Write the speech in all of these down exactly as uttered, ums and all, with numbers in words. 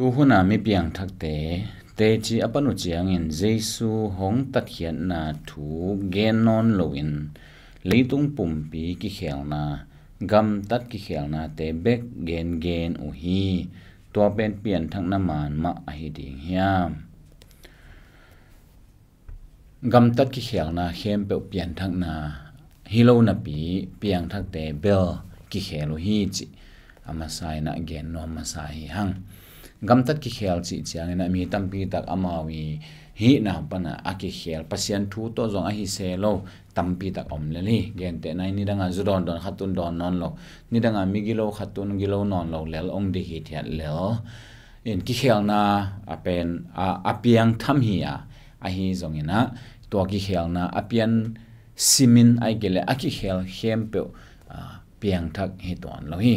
Tuhuna mi piangthakte teci a pan uh ciangin Jesu hong tatkhiatna thu gen nawn loin leitung pumpi kikhelna, gamtat kikhelnate bek gengen uh hi. Tua pen pianthakna man mah ahi ding hiam? Gamtat kikhelna khempeuh pianthakna hi lo napi piangthakte bel kikhel uh hi cih a masa in a gen nuam masa hi hang. Gamtat kikhel cih ciangin a mi tampi tak amau i hihna pana a kikhel, Pasian thu tawh zong ahi se lo tampi tak om lel hi. Gentehna in nidanga zu dawndawn khat tun dawn nawn lo, nidanga migilo khat tun gilo nawn lo lel ong dik hithiat lel in kikhelna a pen a, a piangtham hi a, ahi zongin a tua kikhelna a pian simin ai kei le a kikhel khempeuh a, piangthak hi tuan lo hi.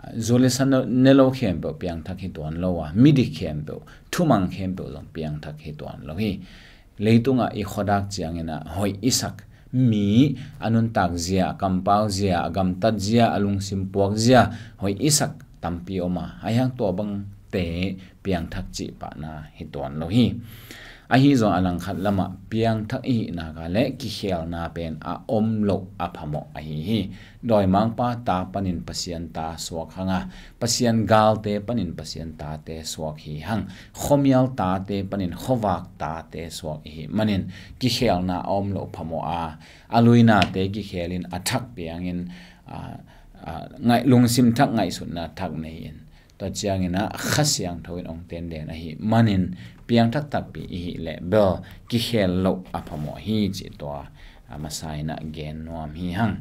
A, zu le sa ne lo khempeuh piangthak hi tuan lo a, midik khempeuh, thumang khempeuh zong piangthak hi tuan lo hi. Leitungah i khuadak ciangin a hoih i sak mi a nuntak zia, a kampau zia, a gamtat zia, a lungsim puak zia hoih i sak tampi om a, ahi hang tua bangte piangthak cih pahna hi tuan lo hi. Ahi zong a langkhat lamah piangthak i hihna ka le kikhelna pen a om loh a phamawh ahi hi. Dawimangpa ta panin Pasian ta suak hanga, Pasian galte panin Pasian tate suak hi hang, khuamial tate panin khuavak tate suak i hih manin kikhelna a om loh phamawh a, a luinate kikhelin a thak piangin a, a, ngaih, lungsim thak, ngaihsutna thak nei-in tua ciangin a Kha Siangtho in ong tenden ahi manin piangthak takpi i hih leh bel kikhel loh a phamawh hi cih tua a masa in a gen nuam hi hang.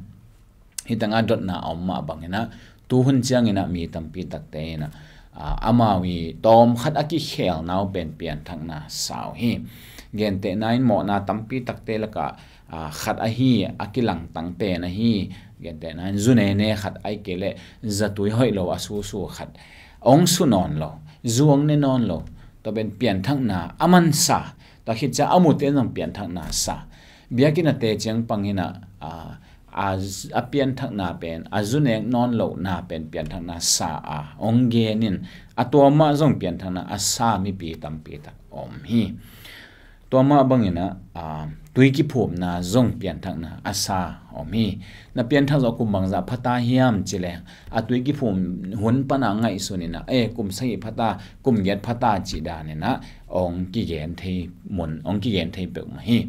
Hih tanga dotna a om mah bangin a tuhun ciangin a mi tampi takte in a, a, amau i tawm khat a kikhelna uh pen pianthakna sa uh hi. Gentehna in mawhna tampi takte lakah a, khat ahi a kilangtang pen ahi. Gentehna in zu nene khat ai kei le zatui hoih lo a susu khat ong su nawn lo, zu ong ne nawn lo, tua pen pianthakna a mansa, tua khit ciang a mute in zong pianthakna sa. Biakinn a teciang pangin a, a, a, a pianthakna pen a zu nek nawn lohna pen pianthakna sa a ong gen in a tua mah zong pianthakna a sa mipi tampi tak om hi. Tua mah bangin a, a, tui kiphumna zong pianthakna a sa om hi. Na pianthak zawh kum bangzah phata hiam ci leng a tui kiphum hun pana ngaihsun in a, e, kum sagih phata, kum giat phata cih danin a ong kigen thei mun, ong kigen thei peuhmah hi.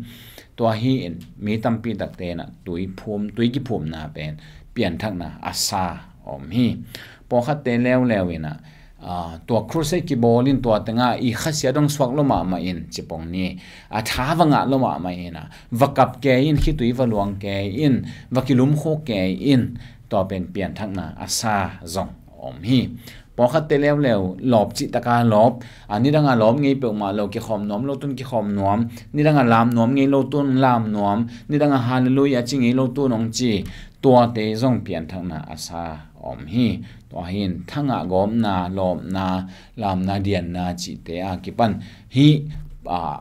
Tua hi in mi tampi takte in a tui phum, tui kiphumna pen pianthakna a sa om hi. Pawlkhatte leuleu in a, a, tua crusade kibawl in tua tengah i khasiat dong suak lo mahmah in cipong ni, a, tha va ngah lo mahmah in a, va kap kei in, khitui va luang kei in, va kilumkhuk kei in, tua pen pianthakna a sa zong om hi. Pawlkhatte leuleu lawp cihtaka lawp, a, nidanga lawp ngei peuhmah lo, kikhawm nuam lo tun kikhawm nuam, nidanga lam nuam ngei lo tun lam nuam, nidanga halleluiah ci ngei lo tun ong ci, tuate zong pianthakna a sa om hi. Tua hi in thangah gawpna, lawpna, lamna, dianna cihte a kipan hih, a,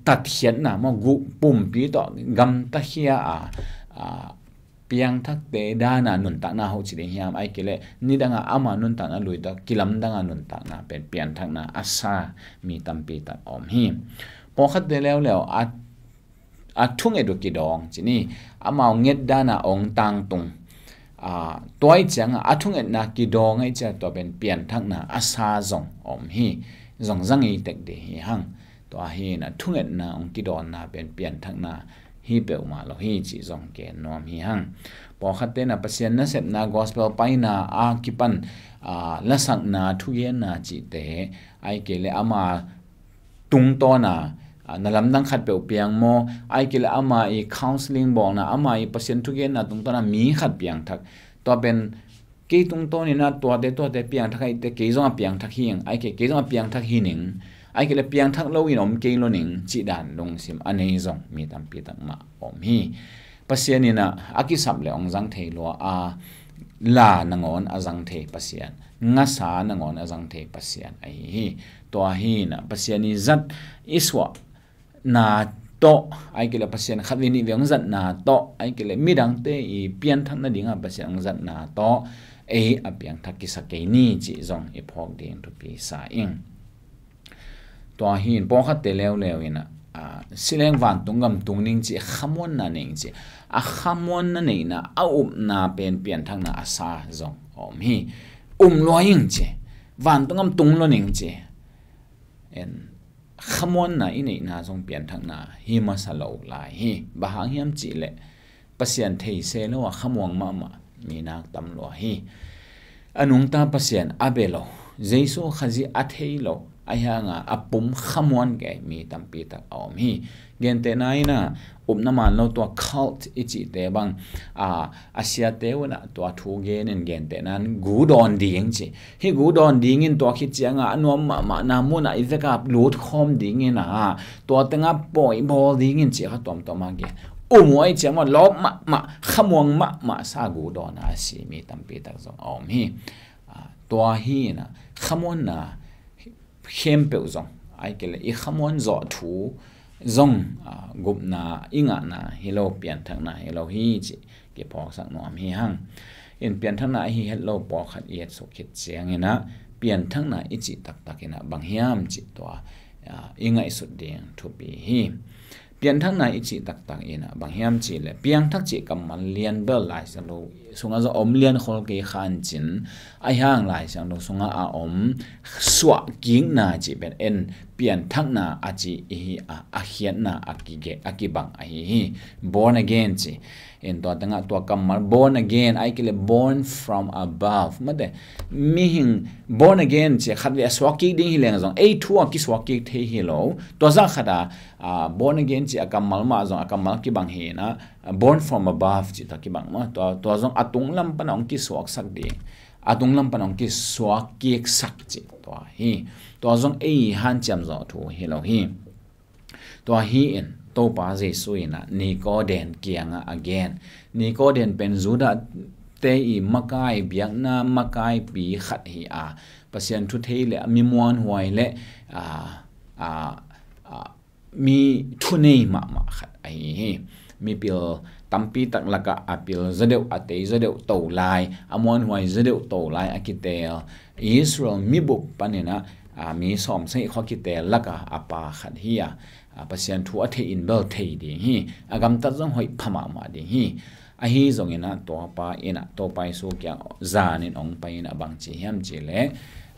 tatkhiatna maw, guh pumpi tawh gamtakhia a, a, piangthakte dana nuntakna hoh ci ding hiam, ai kei le nidanga ama nuntakna lui tawh kilamdanga nuntakna pen pianthakna a sa mi tampi tak om hi. Pawlkhatte leuleu a a thunget uh kidawng ci ni, amau nget dana ong tangtung. A, tua i cianga a thungetna kidawng i cia tua pen pianthakna a sa zong om hi, zong zang i tek ding hi hang. Tua hi in a thungetna ong kidawnna pen pianthakna hi peuhmah lo hi cih zong gen nuam hi hang. Pawlkhatte in a Pasian nasepna gospel paina a kipan, a, lasakna thugenna cihte ai kei le ama tungtawna, a, na lamdang khat peuh piang maw, ai kei le ama i counseling bawlna, ama i Pasian thugenna tungtawna mi khat piangthak. Tua pen kei tungtawnin a tuate tuate piangthak ahi te, kei zong a piangthak hi ing, ai kei, kei zong a piangthak hi ning, ai kei le piangthak lo in om kei lo ning cih dan lungsim a nei zong mi tampi tak mah om hi. Pasian in a, a kisap le ong zang thei lua a, la nangawn a zang thei Pasian, ngasa nangawn a zang thei Pasian ahi hi. Tua hi in a, Pasian i zat i suahna tawh ai kei le Pasian khat vei nih vei ong zatna tawh ai kei le midangte i pianthak nadinga Pasian ong zatna tawh ei a piangthak kisa kei ni cih zong i phawk ding thupi sa ing. Tua hi in pawlkhatte leuleu in ah, a, si leng vantung gam tung ning cih, khamuanna nei ing cih, a khamuanna neihna, a upna pen pianthakna a sa zong a om hi. Um lua ing cih, vantung gam tung lua ning cih, en, khamuanna i neihna zong pianthakna hi masa lo lai hi. Bang hang hiam cih leh Pasian thei se lo a khamuang mahmah mi nak tam lua hi. A nungta Pasian a bia lo, Jesu Khazih a thei lo, a hianga a pum khamuan kei mi tampi tak a om hi. Gentehna in ah, upna man lo tua cult i cihte bang, a, a siate un ah tua thu gen in gentehna in gu dawn ding cih. Hih gu dawn dingin tua khit cianga a nuam mahmahna munah i vekap lut khawm dingin ah, tua tengah pawi bawl dingin cih kha tuamtuam a gen. Um uh ahih ciang maw, lawp mahmah, khamuang mahmah sa gu dawn a si mi tampi tak zong a om hi. A, tua hi in ah, khamuanna khempeuh zong, ahih kei leh i khamuan zawh thu zong, a, gupna i ngahna hi lo, pianthakna hi lo hi cih kiphawksak nuam hi hang. In pianthakna ahi het lo pawlkhat i etsuk khit ciangin ah, pianthakna i cih taktak in ah bang hiam cih tua, a, i ngaihsut ding thupi hi. Pianthakna i cih taktak in ah bang hiam cih leh, piangthak cih kammal lian bel Lai Siangtho sungah zong om lian khol kei kha in cin, a hiang Lai Siangtho sungah a om suahkikna cih pen en pianthakna a cih i hi a, a khiatna a kige-, a kibang ahi hi. Born again cih. En tua tengah tua kammal born again, ahih kei leh born from above. Mate, mihing born again cih khatvei a suakkik ding hi leng zong, ei thu a kisuakkik thei hi lo. Tua zah khat a, a, born again cih a kammal mah zong a kammal kibang hi in ah, a, born from above cih tua kibang mah. Tua, tua zong a tunglam pan a hong kisuaksak ding, a tunglam pan a hong kisuakkiksak cih tua hi. Tua zong ei hanciam zawh thu hi lo hi. Tua hi in Topa Jesu in ah Nikodem kiangah a gen. Nikodem pen Judah te i makai, biakna makaipi khat hi a, Pasian thu thei le a mi muanhuai le, a, a, a, mi thunei mahmah khat ahi hi. Mipil tampi tak lakah a pil zaw deuh, a tei zaw deuh to lai, a muanhuai zaw deuh to lai a kiteel, Israel mibup panin ah, a, mi sawmsagih khua kiteel lakah a pa khat hi a, a, Pasian thu a thei in bel thei ding hi. A gamtat zong hoih pha mahmah ding hi. Ahi zongin ah Topa in ah, Topa Jesu kiang zan in hong pai in ah bang ci hiam cih leh,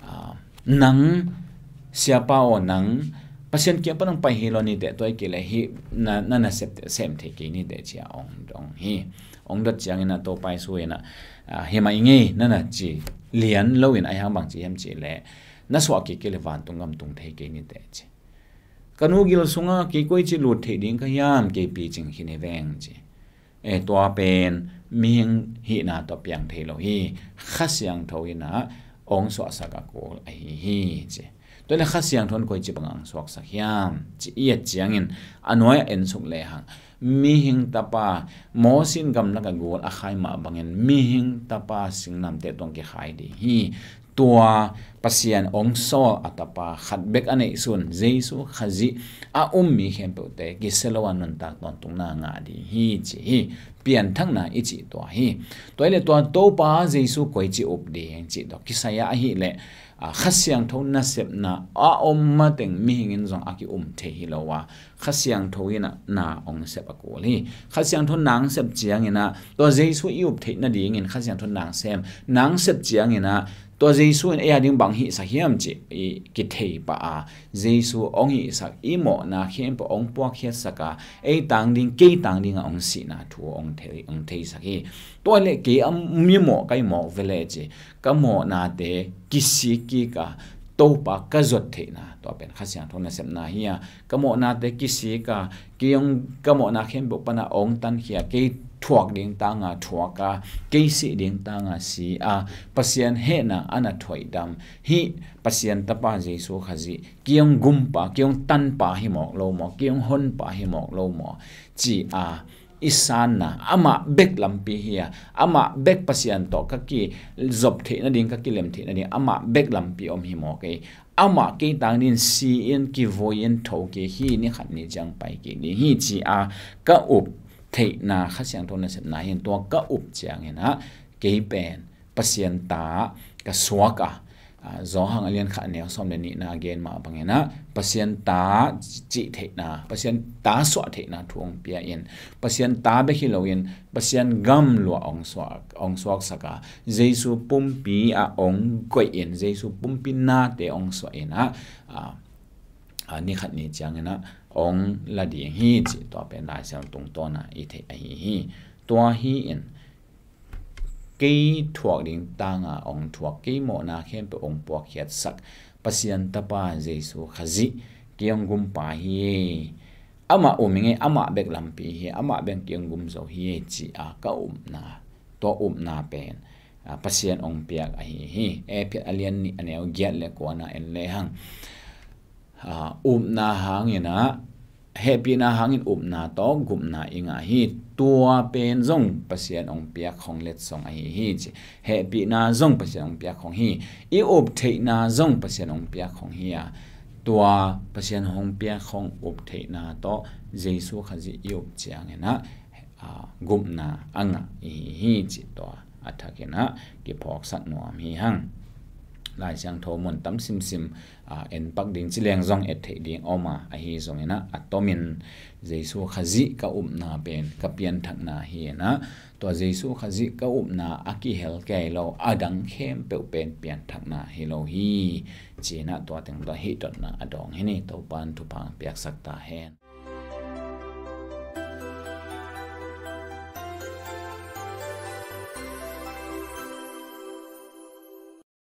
a, nang siapa aw, nang Pasian kiang pan hong pai hi lo ni teh, tua ahih kei leh hih na, na nasep sem thei kei ni teh ci a hong, hong hi. Hong dot ciangin ah Topa Jesu in ah, a, hi mah i ngei, na na ci lian lo in, a hiang bang ci hiam cih leh, na suahkik kei leh vantung gam tung thei kei ni teh ci. Ka nu gil sungah kei koi ci lut theih ding ka hiam, kei picing khin hi veng ci. E, tua pen mihing hihna tawh piang thei lo hi. Kha Siangtho in ah hong suahsak a kul ahi hi ci. Tua leh Kha Siangtho in koi ci bangah hong suaksak hiam ci i et ciangin, a nuai-ah ensuk lehang, mihing tapa, Moses in gamlak a gul a khai mah bangin mihing tapa singlamteh tawh hong kikhai ding hi. Tua Pasian hong sawl a tapa khat bek a neihsun, Jesu Khazih a um mi khempeuhte kisia lo a nuntak tawntungna ngah ding hi ci hi. Pianthakna i cih tua hi. Tua ahih leh tua Topa Jesu koi ci up ding cih tua kisai a ahih leh, a, Kha Siangtho nasepna a om mateng mihing in zong a ki-um thei hi lo a, Kha Siangtho in ah na hong sep a kul hi. Kha Siangtho na hong sep ciangin ah tua Jesu i up theih nadingin Kha Siangtho na hong sem, na hong sep ciangin ah tua Jesu in ei a ding bang hihsak hiam cih i kithei pah a, Jesu hong hihsak, i mawhna khempeuh hong puakkhiatsak a, ei tang ding, kei tang dingah hong sihna thu hong thei, hong theisak hi. Tua leh kei a mi mawh ka hi mawk ve leh ci, ka mawhnate kisik kik a, Topa ka zuat theihna, tua pen Kha Siangtho nasepna hi a, ka mawhnate kisik a, kei hong, ka mawhna khempeuh pana hong tankhia, kei thuak ding tanga thuak a, kei sih ding tanga si a, Pasian hehna a na thuaidam, hih Pasian tapa Jesu Khazih, kei hong gumpa, kei hong tanpa hi mawk lo maw, kei hong honpa hi mawk lo maw, ci a, i sanna, amah bek lampi hi a, amah bek Pasian tawh ka kizop theih nading, ka kilem theih nading, amah bek lampi om hi mawk ei. Amah kei tang dingin si-in, kivui-in, tho kik hi, ni khat ni ciang pai kik ding hi, ci a ka up theihna, Kha Siangtho nasepna hi in, tua ka up ciangin ah, kei pen Pasian ta ka suak a, a, Johan a lian khat a neu sawm le nihna a gen mah bangin ah Pasian ta cih theihna, Pasian ta suah theihna thu hong pia in, Pasian ta bek hi loin Pasian gam luah hong suak, hong suaksak a, Jesu pumpi ah hong koih in, Jesu pumpi nate hong suah in ah, a, a, ni khat ni ciangin ah hong la ding hi cih tua pen Lai Siangtho tungtawn ah i theih ahi hi. Tua hi in, kei thuak ding tanga hong thuak, kei mawhna khempeuh hong puakkhiatsak Pasian Tapa Jesu Khazih kei hong gumpa hi. Amah um ing ei, amah bek lampi hi, amah bek kei hong gum zo hi cih a ka upna, tua upna pen, a, Pasian hong piak ahi hi. Efesa a lian nih a neu giat le kuana en lehang, a, upna hangin ah, hehpihna hangin upna tawh gupna i ngah hi. Tua pen zong Pasian hong piak khong letsong ahi hi ci. Hehpihna zong Pasian hong piak khong hi. I up theihna zong Pasian hong piak khong hi a, tua Pasian hong piak khong up theihna tawh Jesu Khazih i up ciangin ah, a, gupna a ngah i hi hi cih tua a thakin ah kiphawksak nuam hi hang. Lai Siangtho mun tam simsim, a, en pak ding ci leng zong et theih ding om a, ahi zongin ah a tomin Jesu Khazih ka upna pen ka pianthakna hi in ah, tua Jesu Khazih ka upna a kihel kei lo a dang khempeuh pen pianthakna hi lo hi ci in ah tua teng tua hih dotna a dawng hi ni. Topan thupha piaksak ta hen.